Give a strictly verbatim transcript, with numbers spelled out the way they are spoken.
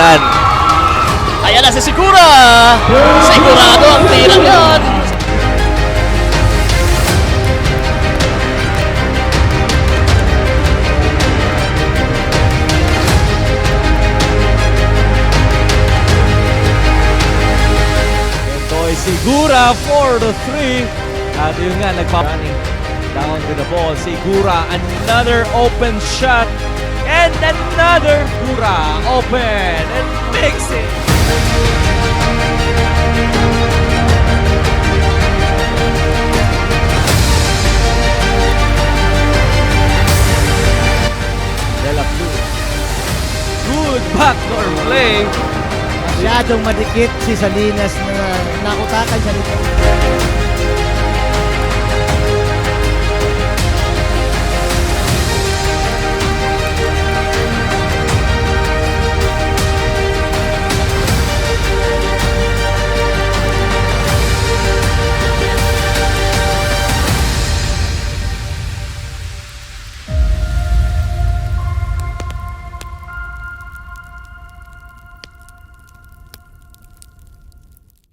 Ayan na si Sigura! Sigurado ang tirang yan! Ito ay Sigura for the three. At yun nga, nagpa-, running down to the ball. Sigura, another open shot. And another Sigura, open. And makes it. De La Cruz. Good backdoor play. Masyadong madikit si Salinas na nakutakan sa likod.